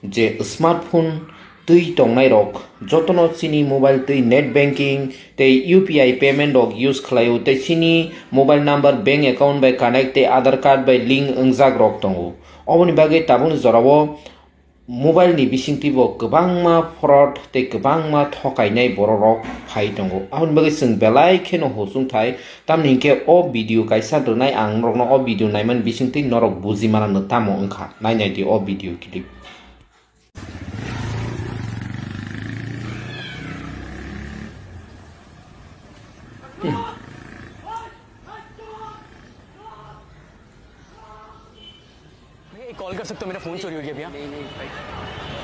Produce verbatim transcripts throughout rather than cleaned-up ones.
Je smartphone twi tongnai rok jotono chini mobile twi net banking tei U P I payment rok use khlaio tei chini mobile number bank account bai connect tei Aadhaar card bai link wngjak rok tongo. Oboni bagwi tabukni jorao mobile ni bisingtwi bo kwbangma fraud tei kwbangma thokainai borok rok phai tongo. Aboni bagwi chwng belai kheno husung thai, tamni hinkhe o video kaisa rwnai ang norokno o video naimani bisingtwi norok buji manano tamo wngkha. Nainai di o video clip. भैया, एक कॉल कर सकते हो, मेरा फोन चोरी हो गया भैया।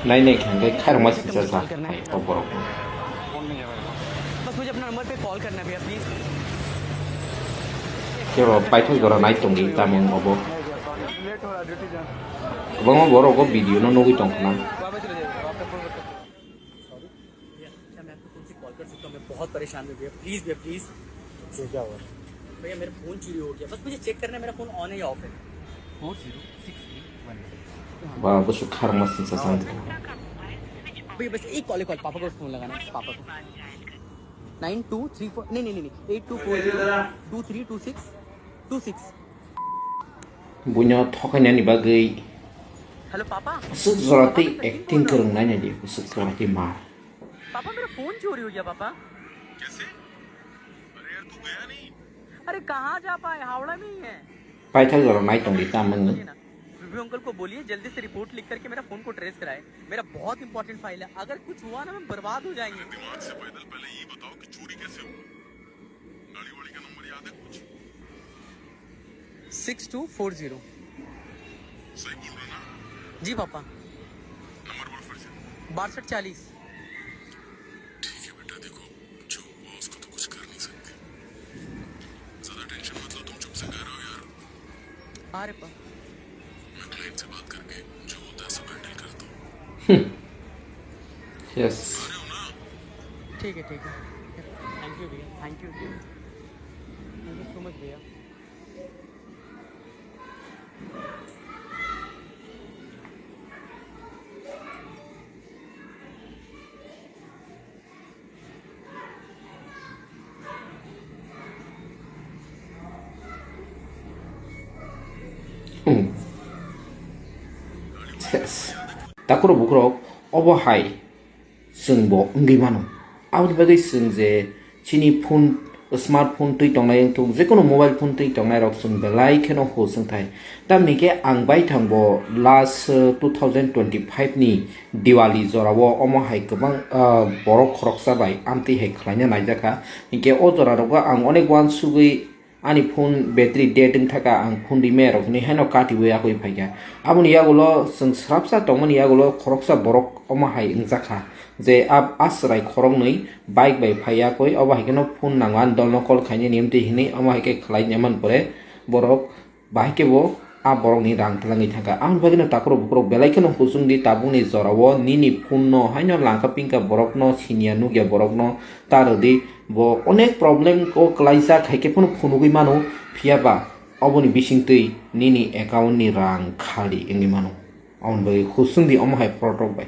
Nai nai khe hwnkhe khairokma singsa sa hai o borok. बस मुझे अपना नंबर पे कॉल करना है भैया, please. Kebo paithak jora nai tongdi tamung obo. Kwbangma borok o video no nugwi tongkha na. वापस चले जाइए, आपका फोन कर सकते हो। भैया, क्या मैं आपके फोन से कॉल कर सकता हूँ? मैं बहुत परेशान हूँ भैया, प्लीज भैया, प्लीज। क्या हुआ? भैया, मेरा फोन चोरी हो गया, बस मुझे चेक करना है, मेरा फोन ऑन है या ऑफ है? Four zero six three one eight। Ba, bwswk kharma singsa sa. भैया, बस एक कॉल, एक कॉल, पापा को फोन लगाना है, पापा को। Nine two three four, नहीं, नहीं, नहीं, नहीं, eight two four zero two three two six two six। Buino thokainani bagwi hello पापा। Bwswk jora tei पापा, सच में acting बोल रहा हूँ। Kwrwng nainani, bwswk jora tei ma. पापा, मेरा फोन चोरी हो गया पापा। कैसे? अरे यार, तू गया नहीं? अरे, कहाँ जा पाए, हावड़ा में ही है। Paithak jora nai tongdi tamung. Ruby uncle को बोलिए जल्दी से रिपोर्ट लिख करके मेरा फोन को ट्रेस कराए। मेरा बहुत इंपॉर्टेंट फाइल है, अगर कुछ हुआ ना, हम बर्बाद हो जाएंगे। दिमाग से पैदल, पहले ये बताओ कि चोरी कैसे हुआ? गाड़ी वाड़ी का नंबर याद है कुछ? Six two four zero. सही बोल रहा ना? जी पापा। नंबर बोल फिर से। बासठ चालीस। ठीक है बेटा, देखो, जो हुआ उसको तो कुछ कर नहीं सकते। ज्यादा टेंशन मत लो, तुम चुप से घर आओ यार। आ रहे पा। मैं क्लाइंट से बात करके जो होता है सब हैंडल करता हूँ। Yes। आ रहे हो ना? ठीक है, ठीक है। थैंक यू भैया, thank you. Thank you so much भैया। Hmm. Yes. Takuro bukrok obo hai chwng bo wngwi mano. Aboni bagwi chwng je chini phone, smartphone twi tongnai wngthung, jekono mobile phone twi tongnai rok chwng belai kheno hus wngthai. Tamni khe ang baithang bo last, uh, two thousand twenty-five ni Diwali jorao omo hai kwbang, ah, borok khoroksa bai amtwi hai khlaina naijakha. Hinkhe o jora rogo ang onek uansugwi ani phone battery dead wngthaka, ang phone rimaya rok hinwi haino katiwi yakwi phaikha. Aboni yagulo chwng swrapsa tongmani yagulo khoroksa borok omo hai wngjakha je a, a chwrai khoroknwi bike bai phai yakwi, obo hai kheno phone nango ani dolno call khainani amtwi hinwi omo hai khe khlai naiman pore borok. Bahai khe bo a borokni rang twlangwi thangkha. Aboni bagwino takuro bukurok belai kheno husung di, tabukni jorao nini phone no haino langkha pingkha borokno, siniya nukya borokno ta rwdi. Bo onek problem o kwlaijak, hai khe phano phunugwi mano, phiya ba oboni bisingtwi nini account ni rang khali wngwi mano. Aboni bagwi husung di omo hai product bai.